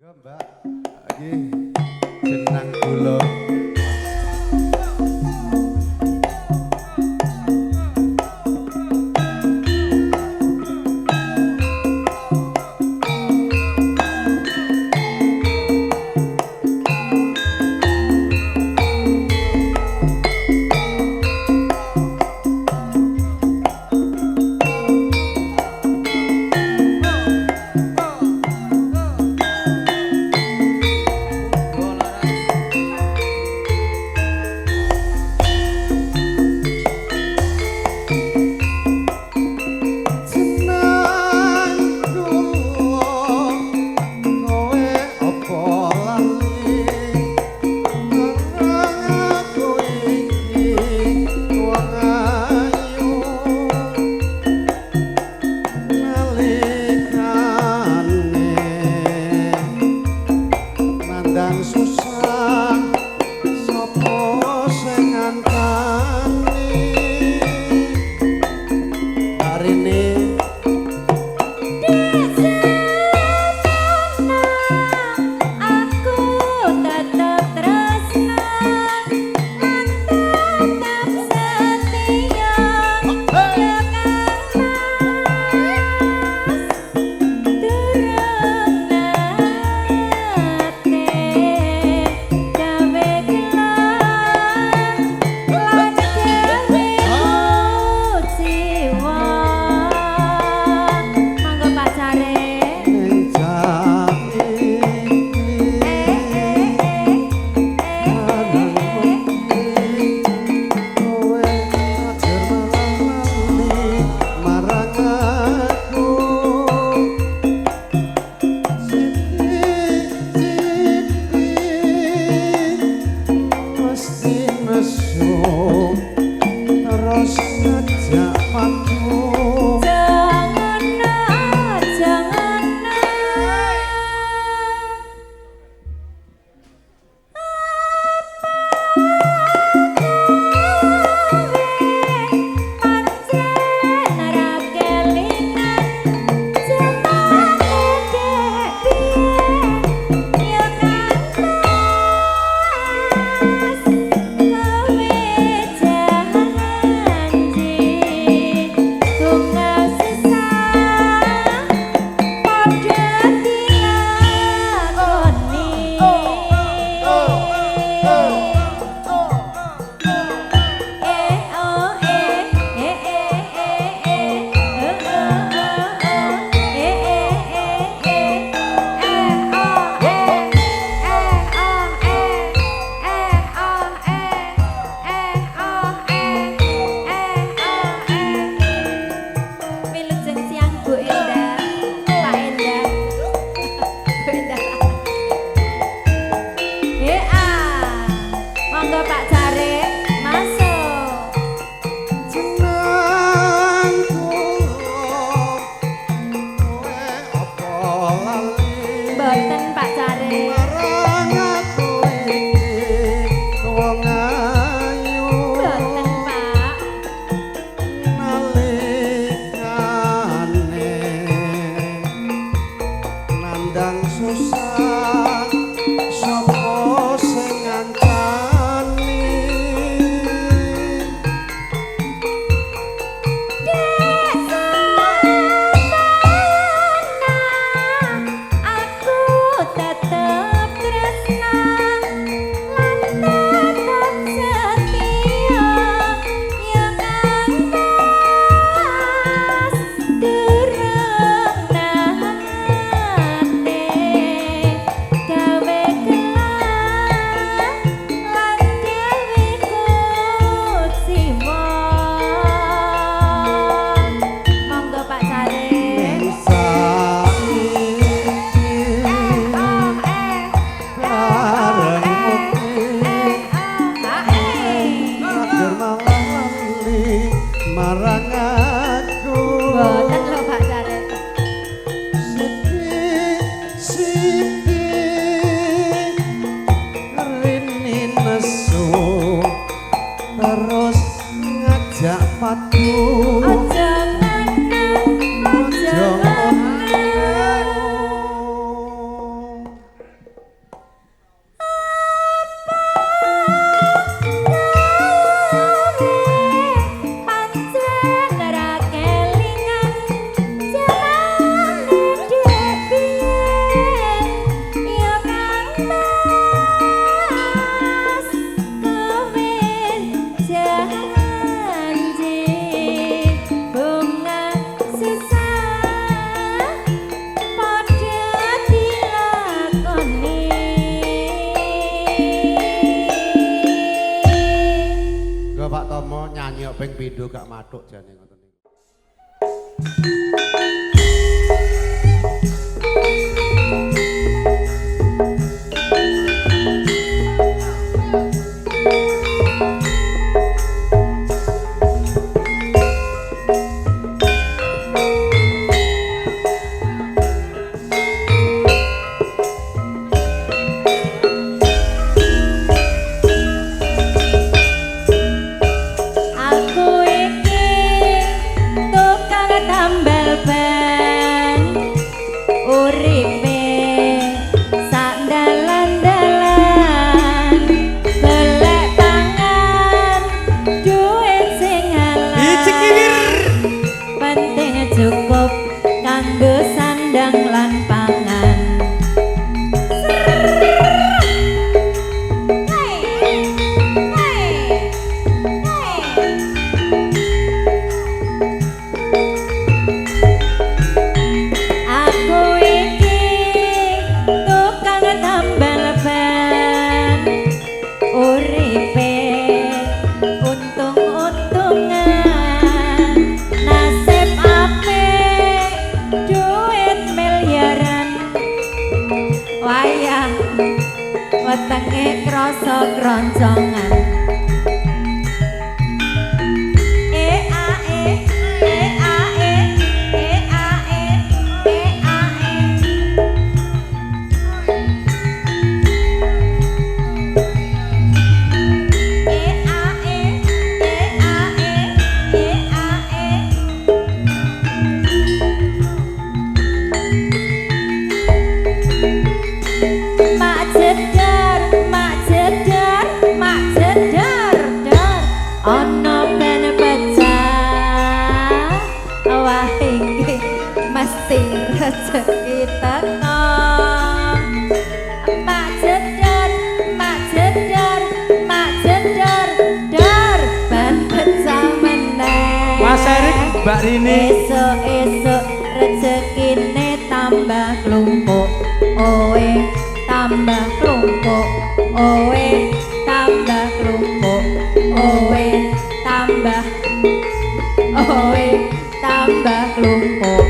Mbak. Nggih. Jenang kula. ping pindho gak mathuk jane ngoten niku. Aku iki tukang tambal ban, uripe sak dalan-dalan, golek pangan duit sing halal. Penting cukup kanggo sandang lan pangan. Aku iki tukang tambal ban, uripe untung-untungan, nasib apik duit miliaran, wayah wetenge krasa kroncongan. E A E E A E E A E E A E. E A E E A E E A E. Mak jedar, mak jedar, mak jedar, dar. Ono ben pecah, wah iki mesti rezeki teko. Mak jedar, mak jedar, mak jedar, dar. Ben pecah meneh. Mas Erik, Mbak Rini. Esuk-esuk rezekine tambah klumpuk, oe tambah klumpuk, oe tambah klumpuk, oe tambah, oe tambah klumpuk.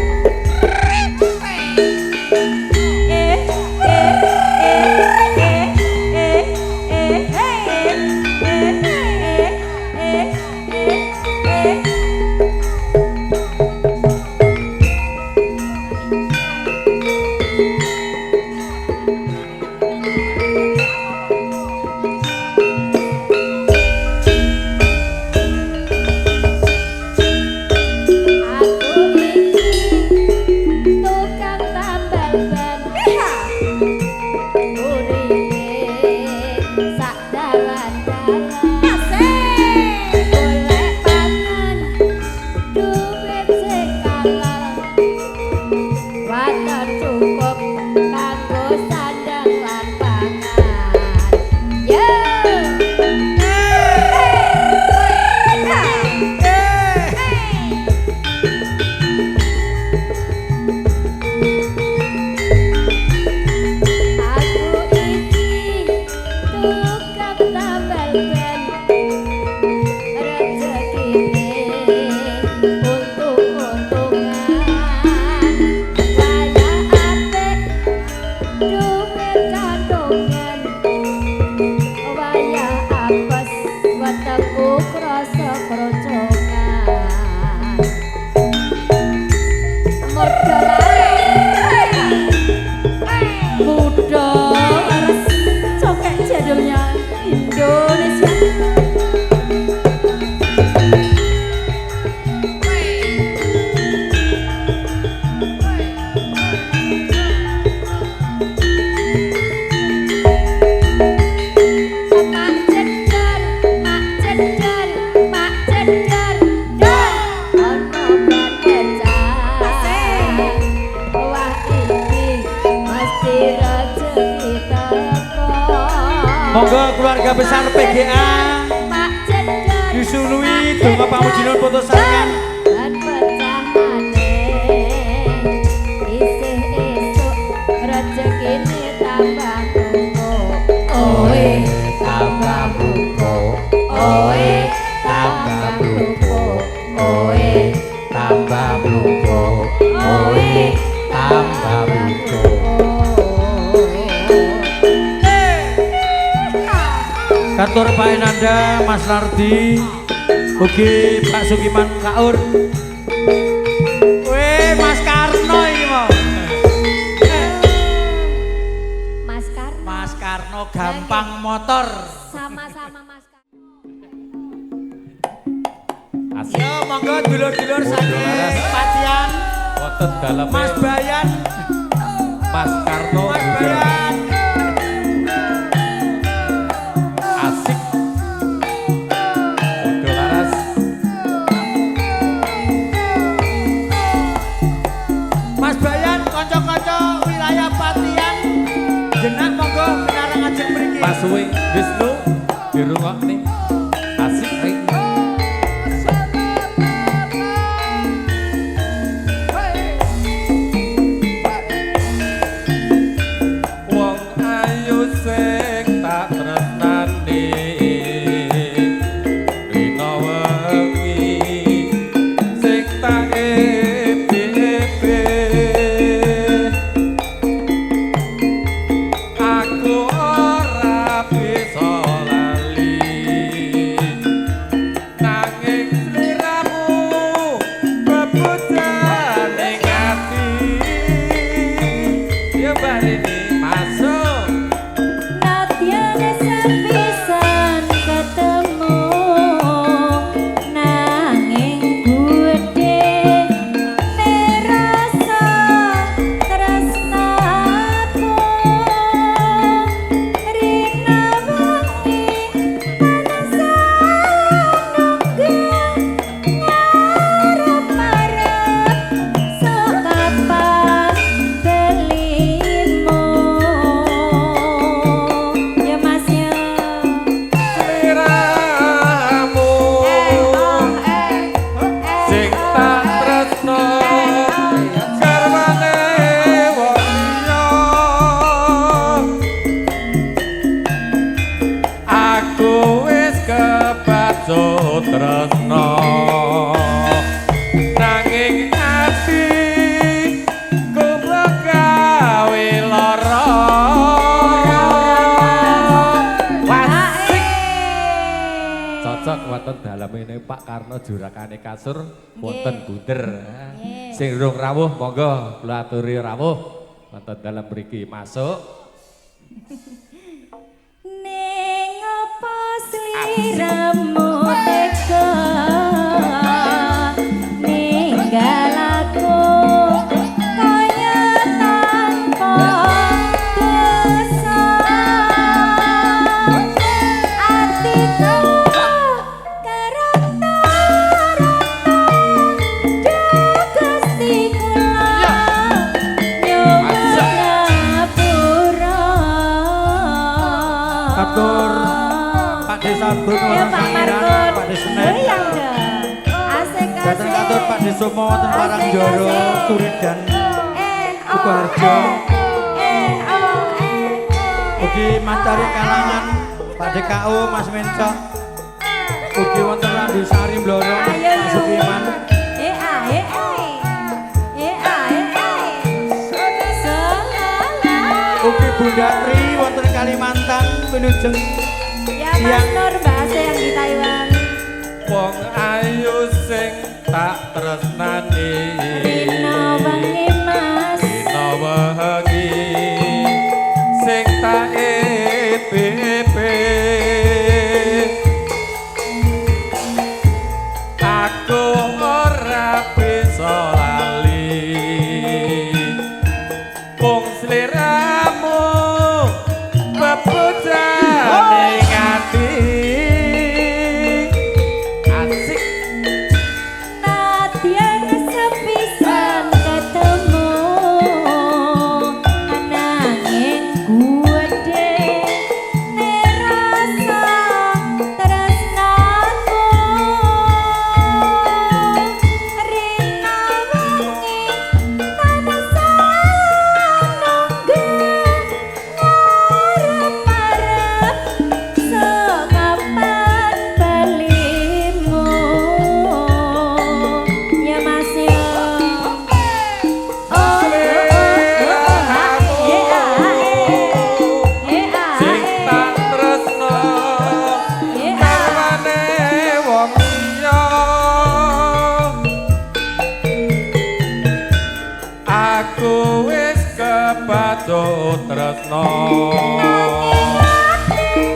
E e e e e e e e e e e. Aku iki tukang tambal ban, uripe sak dalan-dalan, golek pangan duit sing halal, waton cukup kanggo sandang lan pangan. Yo. Aku iki tukang tambal ban, rezekine untung-untungan, wayah apik duit kantongan, wayah apes wetengku krasa krocongan. Modal Muda waras cokek jadulnya Indonesia. Mak jedar, mak jedar, mak jedar, dar. Ono ban pecah. Wah iki mesti rezeki teko. Monggo keluarga besar PGA Mak jedar, disului mak donga pamujinun foto sarangan. Ban pecah maneh. Isih esuk rezekine tambah tumpuk. Oe Tambah buko, Oe tambah buko. Kantor Pak Enanda, Mas Lardi, ugi Pak Sukiman Kaur. Weh, Mas Karno iki mau. Mas Karno. Mas Karno gampang motor. Sama-sama Mas Karno. Asik. Yo monggo dulur-dulur saking Patian, Wonten daleme Mas Bayan, Mas Karno Mas juga. Bayan. Asik. Udo laras. Mas Bayan, kanca-kanca wilayah Patian, jenak monggo pinarang ajeng mriki. Mas Wisnu dirungokne. Asik ring. Wong ayu sing tak tresnani rina wengi sing tak epe-epe aku ora bisa lali nanging sliramu bebujane ati ya Mbak Rini masuk. Nadyan sepisan ketemu nanging gedhe nerasa tresnaku rina wengi tansah nunggu ngarep-arep sok kapan belimu ya Mas ya. Sliramu sing tak tresno garwane wong liya aku wis kebacut tresno nanging ati ku gawe lara. Wasik. Cocok wonten daleme Pak Karno jurakane kasur wonten bunder. Sing rung rawuh monggo kula aturi rawuh wonten dalem mriki masuk. Ning apa sliramu tega ninggal aku kaya tanpa dosa atiku keronta-ronta duh Gusti kula nyuwun ngapura. Katur Pak Desa Bun Ya wonten Pak Sangiran, Markun. Pak Desenen. Goyang dong. Asik Dateng asik. katur Pak Desomo wonten Asik, Parangjoro, asik. Suridan. Eh, oh, Sukoharjo. eh, oh, eh, Ugi mancari kalangan Pak DKU Mas Mencok. Ugi wonten Randusari Blorong, Ayo Mas yuk. Sukiman. Eh ah eh eh. Eh ah eh eh. Selala. Ugi Bunda Tri wonten Kalimantan wilujeng Ya Mas Siang. Nur Mbak Ase yang di Taiwan. Wong ayu sing tak tresnani Rina wengi Mas. Dina wengi sing tak epe-epe aku ora bisa lali mung sliramu bebujane ati. Asik. Nadyan sepisan ketemu nanging gedhe nerasa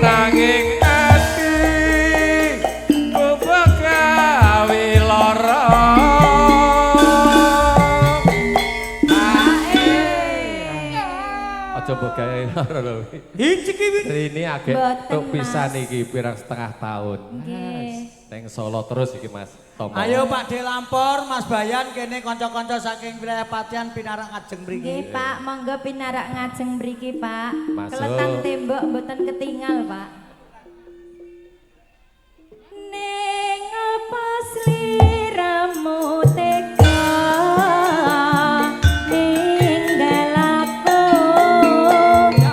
Nanging ati mbok gawe lara. Aja mbok gawe lara lho. Hiji ki wi. Rini agek Mboten, tuk pisan Mas. iki pirang setengah tahun. Nggih. Neng Solo terus iki Mas Tomo. Ayo Pak De Lampor, Mas Bayan kene kanca-kanca saking wilayah Patian pinarak ngajeng mriki. Nggih, Pak, monggo pinarak ngajeng mriki, Pak. Masuk. Keletan tembok mboten ketingal, Pak. Ning apa sliramu tega ninggal aku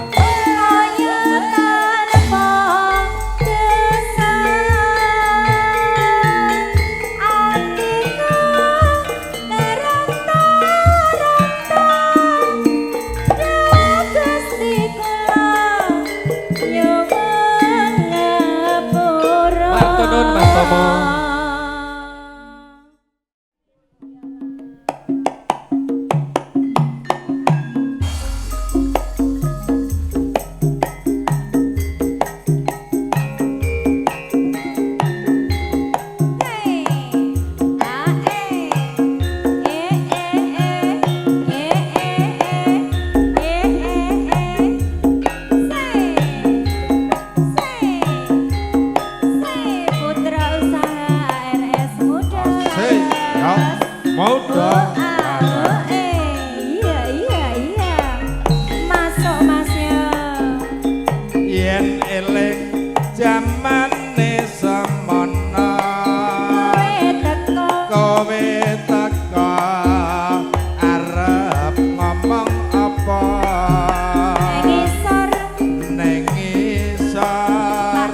kaya tanpa kesan atiku teronta-ronta Gusti kula nyuwun ngapura. Matur nuwun, Mas Tomo. Hey, a e, e e e, e e e, e e e, se, se, se, putra usaha RS Muda. Se, ya, muda. Oh, a, oh, e, iya iya iya, masuk Mas ya. Yen eling jamane semono Kowe teko. Kowe teko arep ngomong apa Ngisor ning ngisor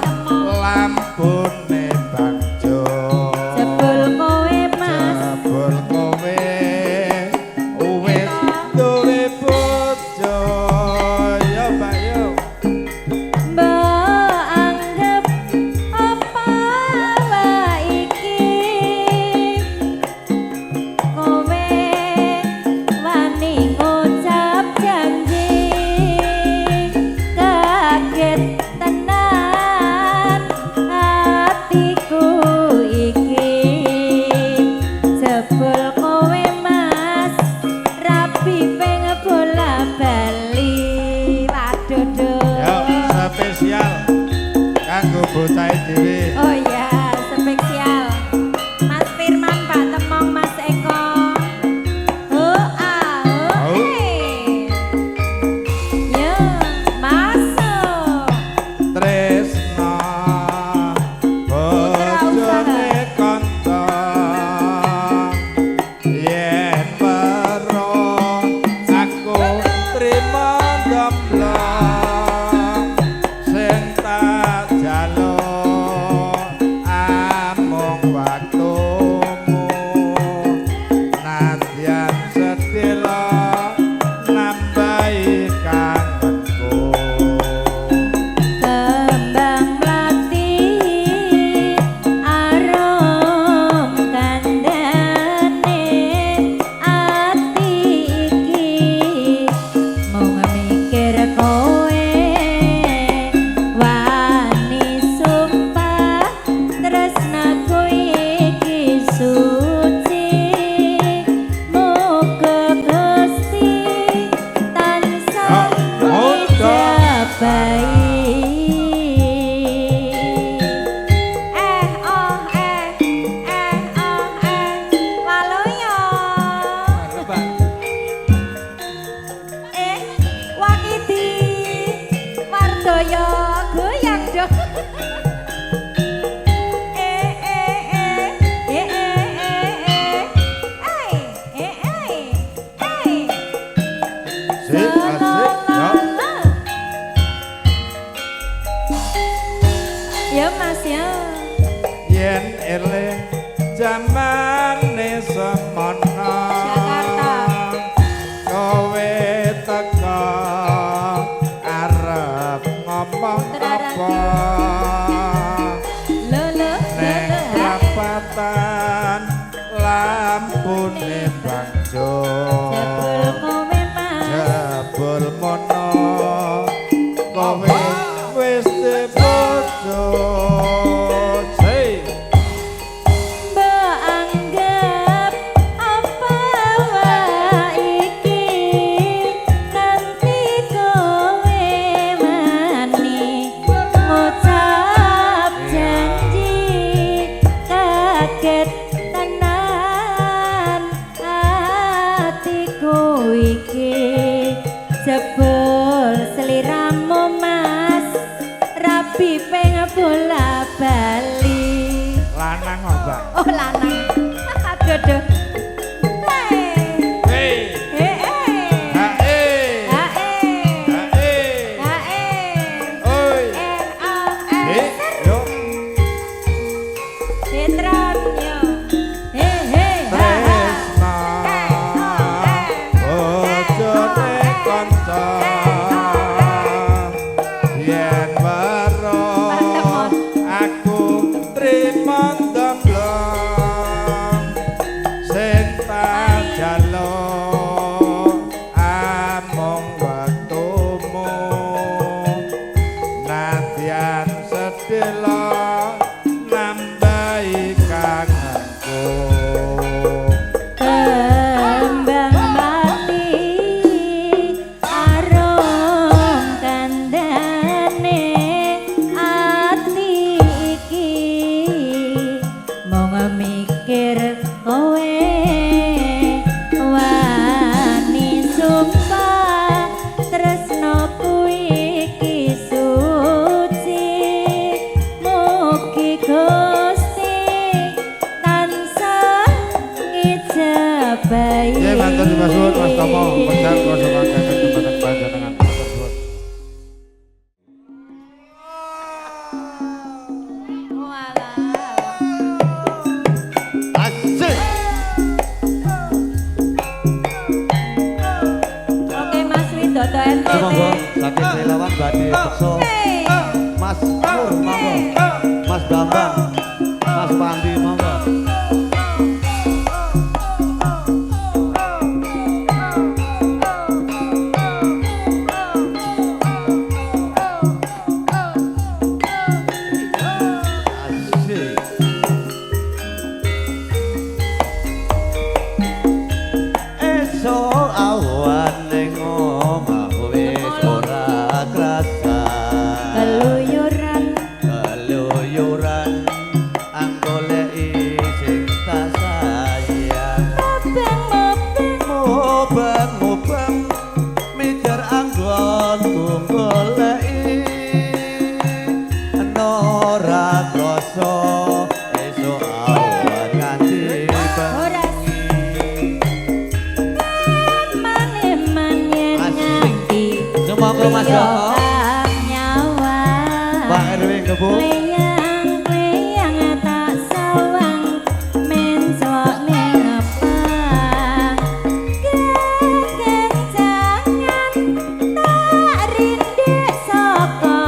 lampune bangjo jebul kowe Mas. Jebul kowe wis duwe bojo ya Pak yo. Mbok anggap apa wae iki kowe wani ngucap janji kaget tenan atiku iki jebul kowe Mas rabi ping bola bali waduh duh. Yo spesial kanggo bocah dhewe. Oh ya, spesial Mas Firman, Pak Temong, Mas Eko. Oh ah, oh Oh. eh. Yo, masuk. Tresna bojone kanca yen weruh aku trima ndomblong sing tak jaluk amung waktumu nadyan sedhela nambahi kangenku. Kembang mlati arum kandhane ati iki mung mikir kowe wani sumpah tresnaku iki suci muga Gusti tansah Ya, ngijabahi. Eh oh eh eh oh eh waluyo. Eh Wakidi Wardoyo goyang dong. Eh eh eh eh eh eh eh eh eh eh. Sip, asik, ya. Ya Mas ya. Yen eling jamane semono Jakarta. Kowe teko arep ngomong apa Lo lo lo ning lo. prapatan lampune bangjo Jebul kowe Mas. jebul mono Kowe wis bojo. Mbok anggap apa wae iki nanti kowe mani ngucap janji kaget tenan atiku iki jebul sliramu Mas rabi ping bola bali. Lanang kok, Mbak. Oh lanang. Aduh aduh. Hei. Hei. Ha eh. Ha eh. Ha eh. Ha eh. Oi. Eh oh Eh, eh. yo. Betron yo. He he ha ha. Tresna bojone kanca yen weruh aku trimo ndomblong sing tak jaluk amung wektumu nadyan sedhela nambahi kangenku. Kembang mati arum kandhane ati iki mung mikir kowe wani sumpah tresnoku iki suci mugi Gusti tansah ngijabahi. Nggih, matur suwun Mas Tomo, medal kula sumanggaken dumateng panjenengan. Matur suwun. Walah. Asik. Oke Mas Widodo NTT. Sumangga saking relawan badhe beksa Hey. Mas Nur monggo. Mas Bambang, Mas Pandi monggo. Asik. Esok awan ning omah wis ora krasa. Keluyuran Keluyuran anggoleki sing tak sayang. mubeng-mubeng Mubeng-mubeng mijer anggonku goleki. Ora krasa esuk awan nganti Ora. bengi. Eman-eman yen Asik. nganti Sumangga Mas Joko. nyawa. Pak Erwin Gebu. Kleyang-kleyang tak sawang menclok ning apa. Kekencangan tak rindik saka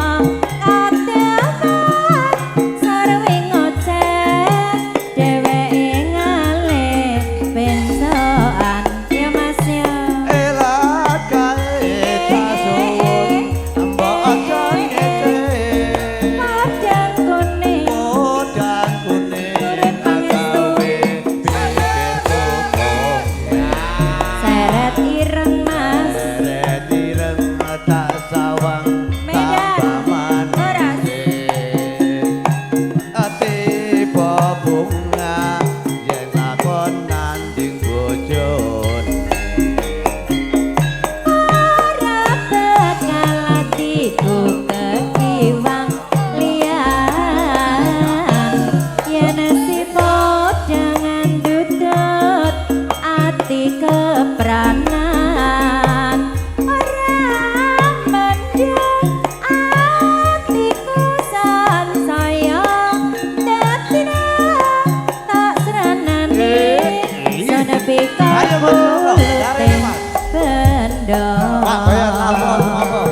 kademan sarwe ngoceh dheweke ngalih bensokan. Ya Mas ya. Elak kae tasut mbok aja ngece. Padang kuning Podang kuning Urip pangestu. agawe pikirku seret ireng Mas. Seret ireng tak sawang Medan. tambah Ora. manis. Tiba bunga yen lakon nanding bojone. Ora bakal atiku kekiwang liyan yen si podangan dudut ati kepranan ora mendung atiku sansaya dadine tak sranane sonepi Ayo, Mas, monggo. Darene, Mas. bendo. Pak Bayan lapor monggo.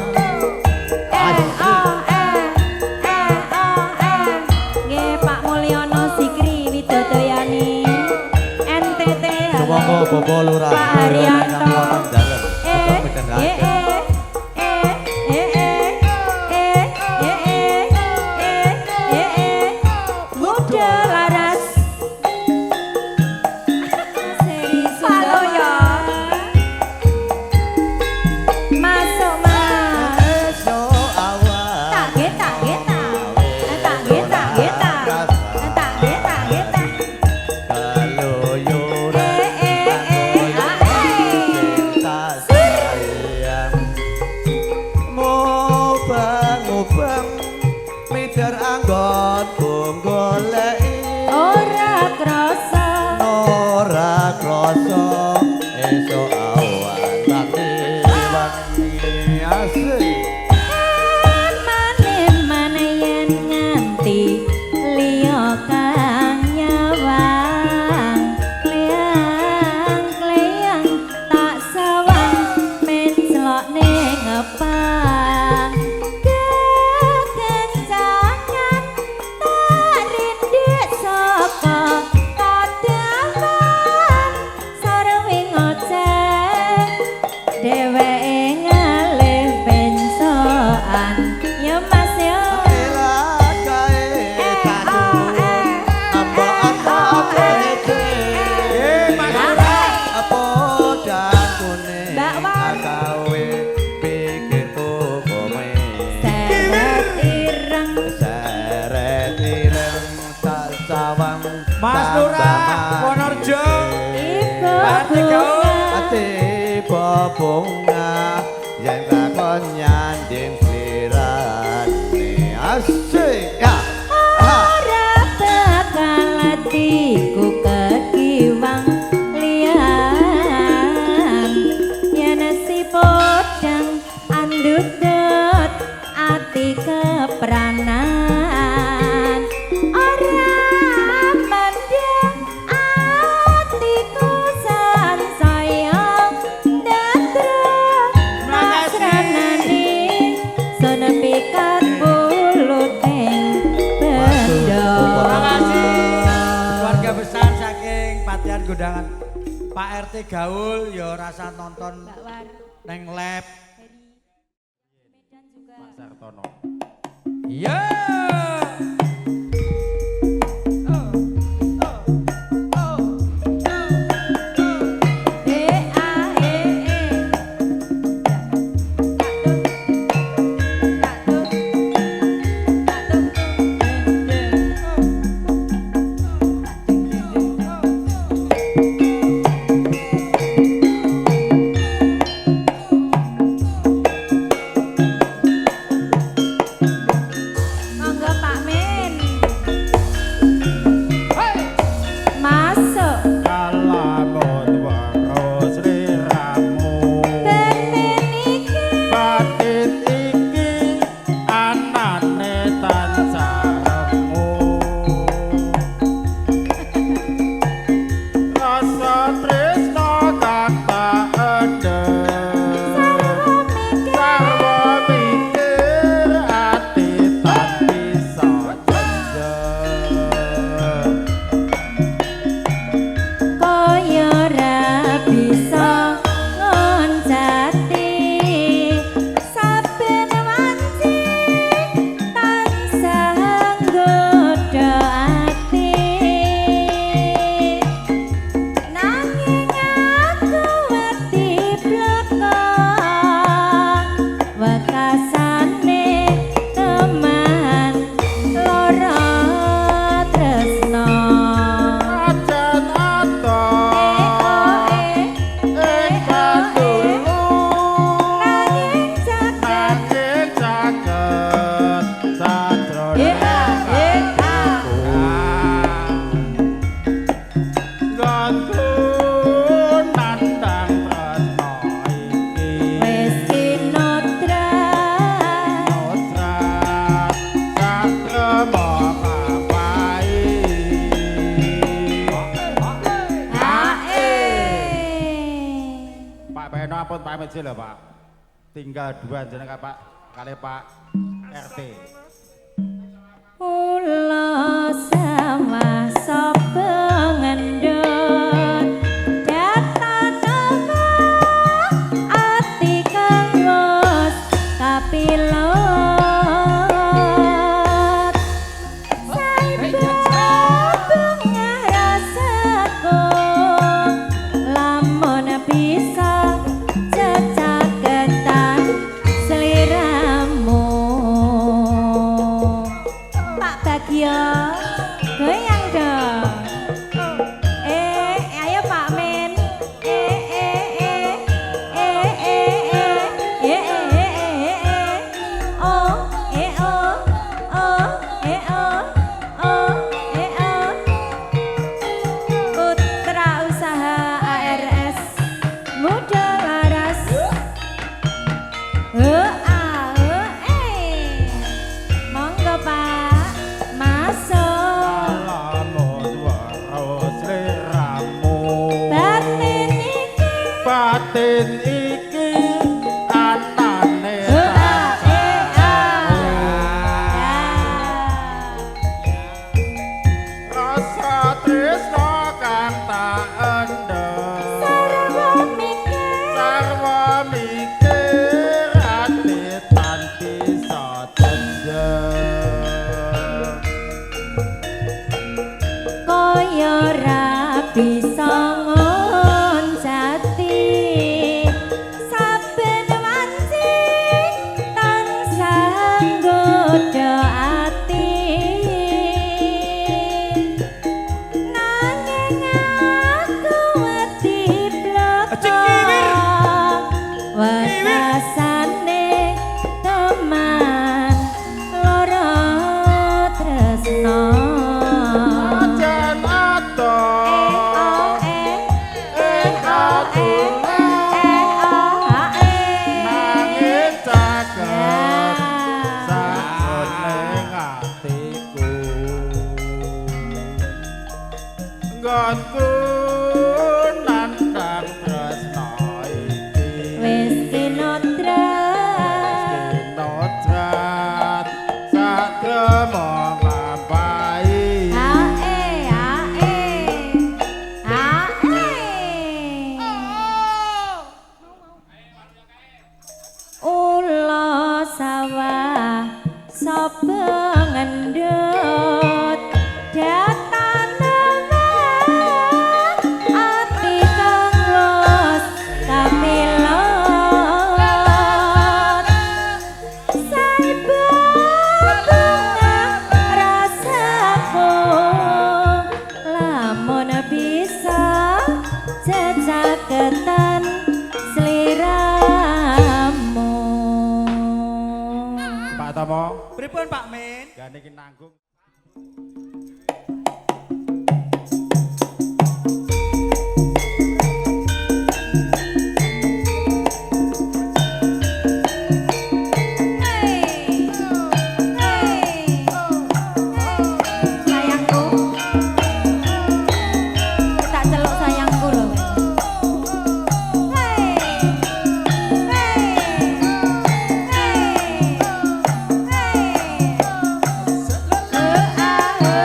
Eh oh eh eh oh eh. Nggih Pak Mulyono Sikri Widodoyani NTT. Sumangga Bapak Lurah Pak Haryanto. wonten dalem. Eh Bapak eh eh eh eh eh. Ngubeng-ubeng mider anggonku goleki ora krasa ora krasa esuk awan dadi wengi asik mane-mane yen nganti liya kang nyawang kleyang-kleyang tak sawang menclok ning ngepang kekencangan tak rindik saka kadaman sarwe ngoceh dheweke ngalih pensokan ya Mas ya. Mas Lurah Wonorejo Tiba bunga yen takon nyanding slirane asik ya ora bakal atiku kekiwang liyan yen si podang andut ati kepranan ora mendeng atiku sansaya ndadra masranane sono pikat buluting bendo. Terima kasih keluarga besar saking Patian Gondangan. Pak RT gaul ya rasa nonton neng lab. Pak Sartono. Iya. E A E E. Tak tuk tak tuk tak tuk deng deng. Monggo Pak Min. Masuk. Kalamun weruh sliramu Batin iki batin iki anane tansah remu rasa tresna kang tak endhem sarwa mikir sarwa mikir ati tan bisa jejeg kaya ora bisa ngoncati saben wanci tansah nggodha ati nanging aku wedi bloko wekasane teman lara tresno. Ajan adoh ing padulu Nanging jagat nanging caket sajroning atiku nggonku nandhang tresna iki wis kinodra Nodrat sakrema papai. Ae. Pak Peno ampun pamit sih lho Pak. Tinggal dua jenengan Pak kali Pak RT. Ula sawah sapa ngendut datanama ati kang wis kapilot bungah rasaku lamun bisa cecaketan sliramu. Batin iki anane rasa tresno kang tak endhem Sarwa mikir sarwa mikir ati tan bisa tendhem kaya ra bisa ngoncati saben wanci tansah nggodha ati nanging aku wedi bloko wekasane teman lara tresno. Ajan adoh nanging caket sajroning atiku nggonku nandhang tresno iki Wis kinodrat kinodrat satrema nglampahi ae ae ae Ula sawah sapa ngendut dataneme ati kang wis kamilot saiba rasaku lamun bisa jejaketan sliramu. Pak Tomo Pripun Pak Min? gane iki nanggung. Sayangku, tak celuk sayangku lho. Hey, hey, hey, hey.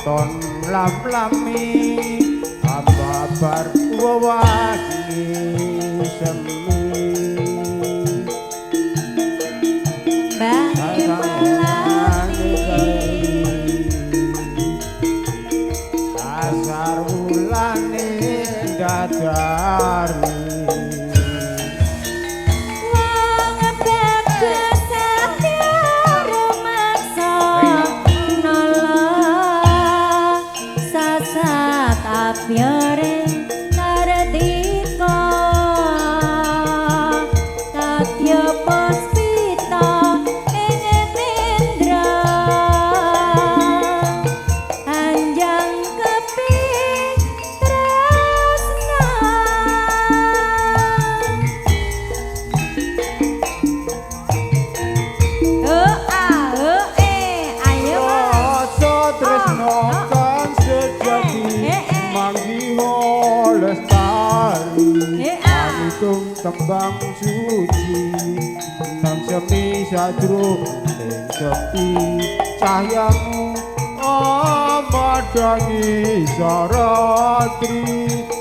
Waton lam-lami ababar wewangi semi. Bangi melati asar wulane dadari. Wong bagus satya rumaksa nala sasat apyore nardika tadya puspita ing nendra anjang keping tresna. Oh a oh e ayo Mas. Rasa tresno kang sejati Eh, eh. manggiha lestari. Eh, ah. Anitung tembang suci nang semi sajroning sepi cahyamu amadhangi saratri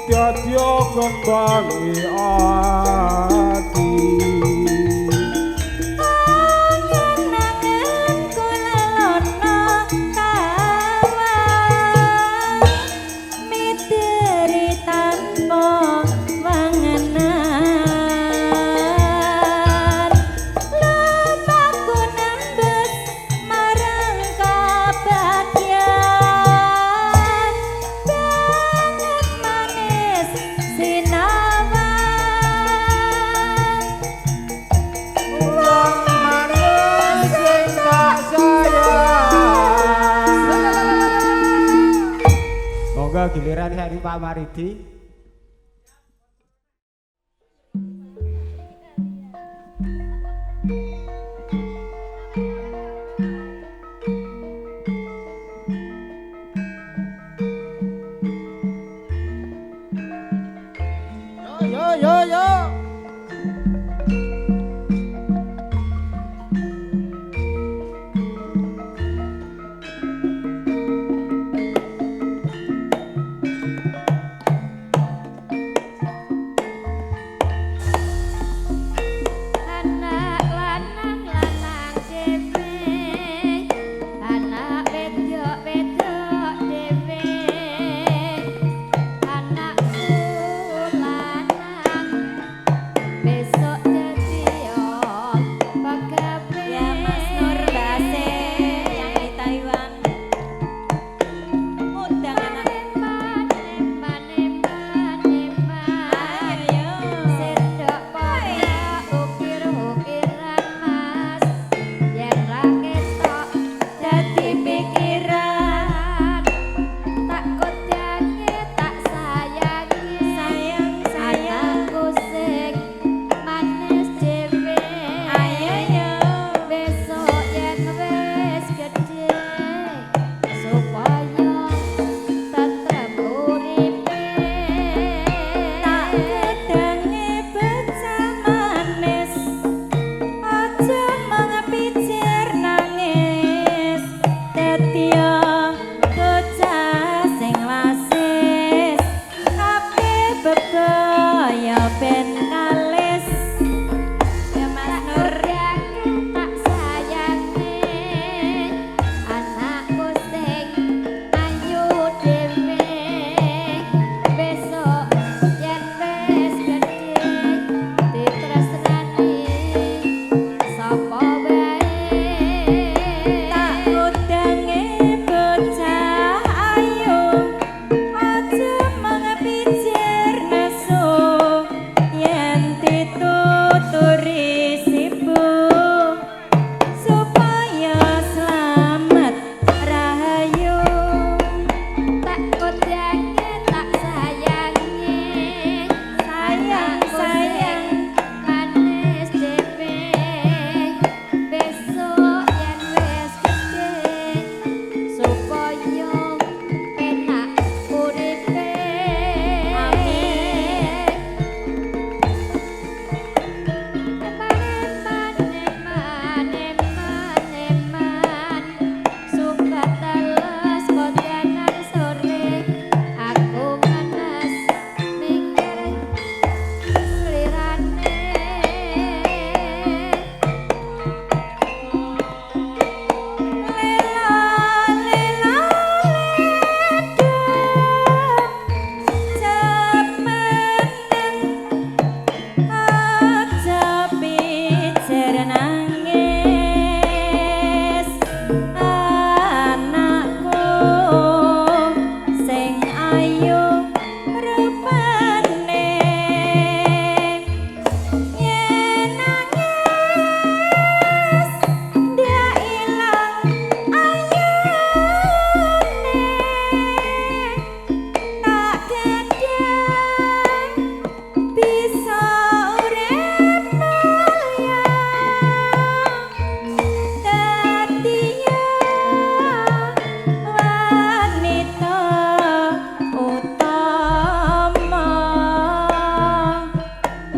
dadya kembangi ati. Angen-angen kula tawa miteri tanpa wangenan lupaku nembus marang kabagyan banget manis sinawan. Wong manis sing tak sayang. Monggo giliran saiki Pak Maridi. Yo yo yo. Anak lanang lanang dhewe, anak wedok wedok dhewe, anakku lanang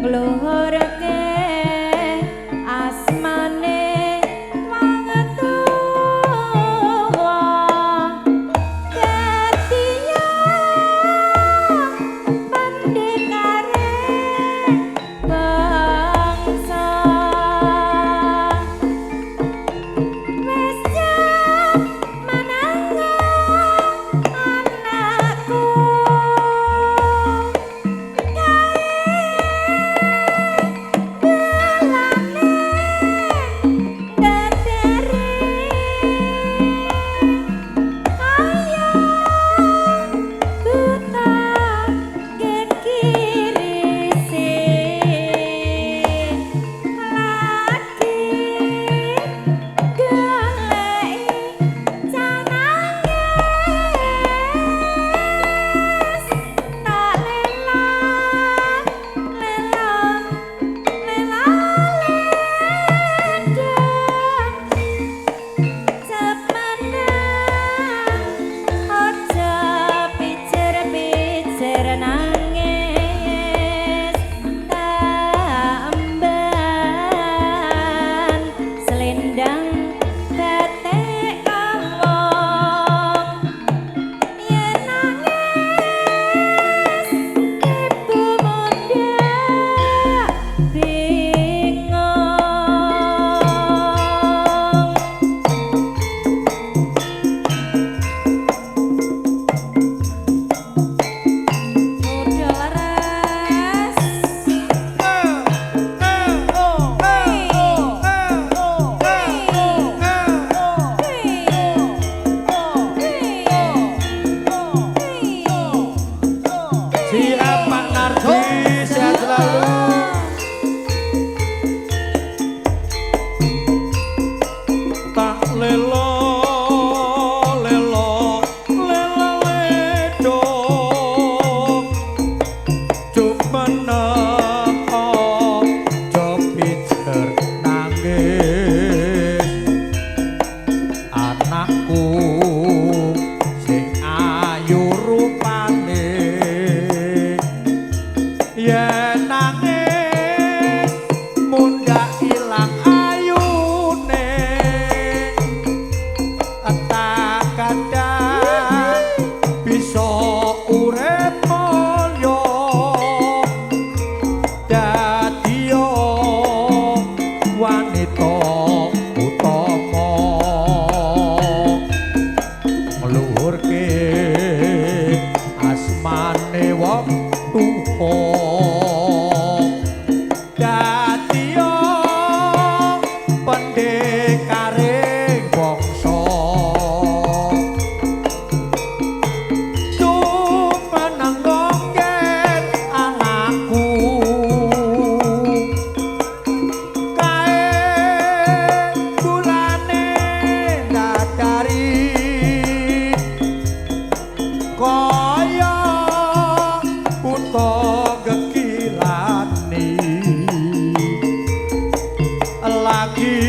ngluhurke asmane wong tuwa dadiya pendekare bangsa wis menango anakku nangis tamban selendang batik kawong yen nangis ibu muda bingung. Udah laras. Siap Pak Nardi, sehat selalu. Tak lelo lelo lela ledo cumeneng aja pijer nangis anakku sing ayu rupane yen nangis mundhak ilang ayune tak kadang bisa urip mulya dadiya wanita utama ngluhurke asmane wong tuwa dadiya pendekare bangsa tumeneng yen anakku kae bulane dadari kaya buta gegilani lagi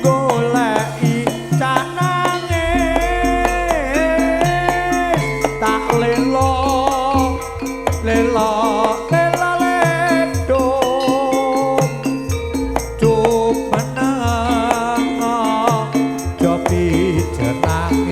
goleki canange tak lelo lelo lela ledo cumeneng aja pijer nangis.